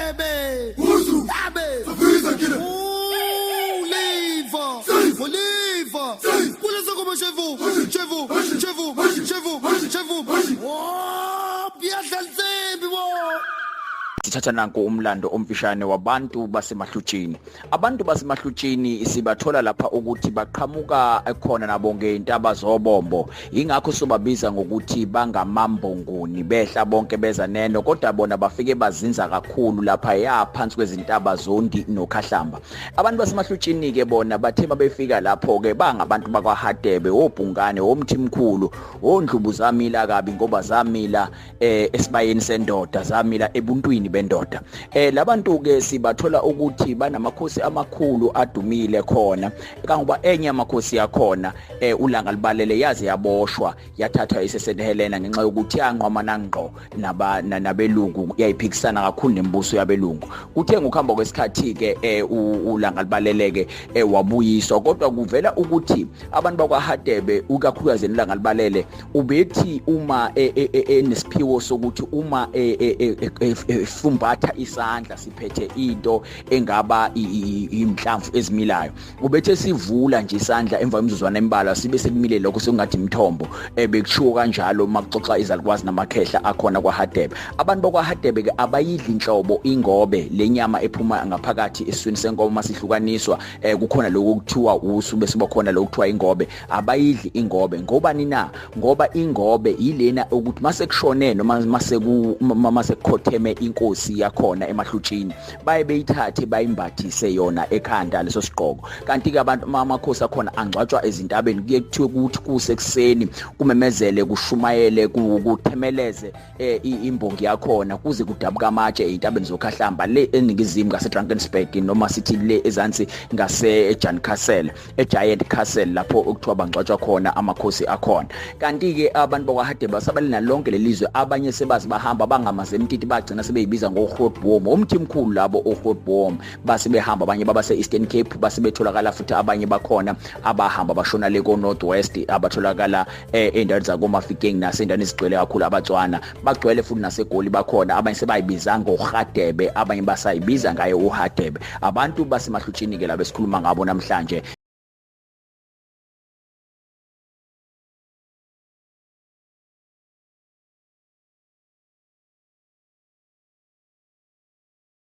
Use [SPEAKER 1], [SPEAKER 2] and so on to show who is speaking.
[SPEAKER 1] Ebe.
[SPEAKER 2] Huzu.
[SPEAKER 1] Abe.
[SPEAKER 2] Safiza kile.
[SPEAKER 1] Oliva.
[SPEAKER 2] Seis.
[SPEAKER 1] Oliva.
[SPEAKER 2] Seis.
[SPEAKER 1] Kule sokoma shevu. Shevu. Shevu. Shevu. Shevu. Oh, biyadla insimbi bo.
[SPEAKER 3] Sithatha nanku umlando omfishane wabantu basemahlutshini. Abantu basemahlutshini sibathola lapha ukuthi baqhamuka khona nabo ngey'ntaba zobombo. Yingakho sobabiza ngokuthi bangamambongoni, behla bonke beza neno, kodwa bona bafike bazinza kakhulu lapha ya phansi kwezintaba zondi nokhahlamba. Abantu basemahlutshini-ke bona bathe mabefika lapho-ke bangabantu bakwaHadebe, obhungane, omthimkhulu, ondlubu zamila kabi ngoba zamila esibayeni sendoda, zamila ebuntwini bendoda. Labantu ke sibathola ukuthi banamakhosi amakhulu adumile khona, kangoba enye amakhosi yakhona uLanga Libalele yaze yaboshwa yathathwa iseSt Helena ngenxa yokuthi yanqwamana ngqo nabelungu, yayiphikisana kakhulu nembuso yabelungu. Kuthe ngokuhamba kwesikhathi ke uLanga Libalele ke wabuyiswa, kodwa kuvela ukuthi abantu bakwaHadebe ukakhulukazi uLanga Libalele ubethi uma enesiphiwo sokuthi uma efumbatha isandla siphethe into engaba inhlamvu ezimilayo, ubethe sivula nje isandla emva kwemizuzwana embalwa sibe sekumile lokho sekungathi imithombo. Bekuchiwo kanjalo makuxoxa izalukwazi namakhehla akhona kwaHadebe. Abantu bakwaHadebe ke abayidli inhlobo ingobe, lenyama ephuma ngaphakathi esiswini senkomo masihlukaniswa, kukhona lokho kuthiwa usu bese bakhona lokho kuthiwa ingobe. Abayidli ingobe ngobani na? Ngoba ingobe yilena ukuthi masekushone noma masekukhotheme inkosi yakhona emahlutshini, baye beyithathe bayimbathise yona ekhanda leso sigqoko. Kanti ke abantu amakhosi akhona angcwatshwa ezintabeni, kuye kuthiwe ukuthi kusekuseni kumemezele, kushumayele, kuthemeleze imbongi yakhona kuze kudabuka amatshe ezintabeni zokhahlamba le eningizimu ngase Drakensberg, noma sithi le ezansi ngase Jan Castle, eGiant Castle, lapho okuthiwa bangcwatshwa khona amakhosi akhona. Kanti ke abantu bakwaHadebe basabalena lonke lelizwe, abanye sebazi bahamba bangamazemtiti, bagcina sebeyibiza ngoGrootboom, omthimkhulu labo oGrootboom. Base behamba abanye babase Eastern Cape, base betholakala futhi abanye bakhona abahamba bashona le ko North West, abatholakala endaweni zakoMafikeng nasendaweni ezigcwele kakhulu abaTswana, bagcwele futhi naseGoli bakhona. Abanye sebayibiza ngoHadebe, abanye basayibiza ngaye uHadebe. Abantu basemahlutshini ke laba esikhuluma ngabo namhlanje.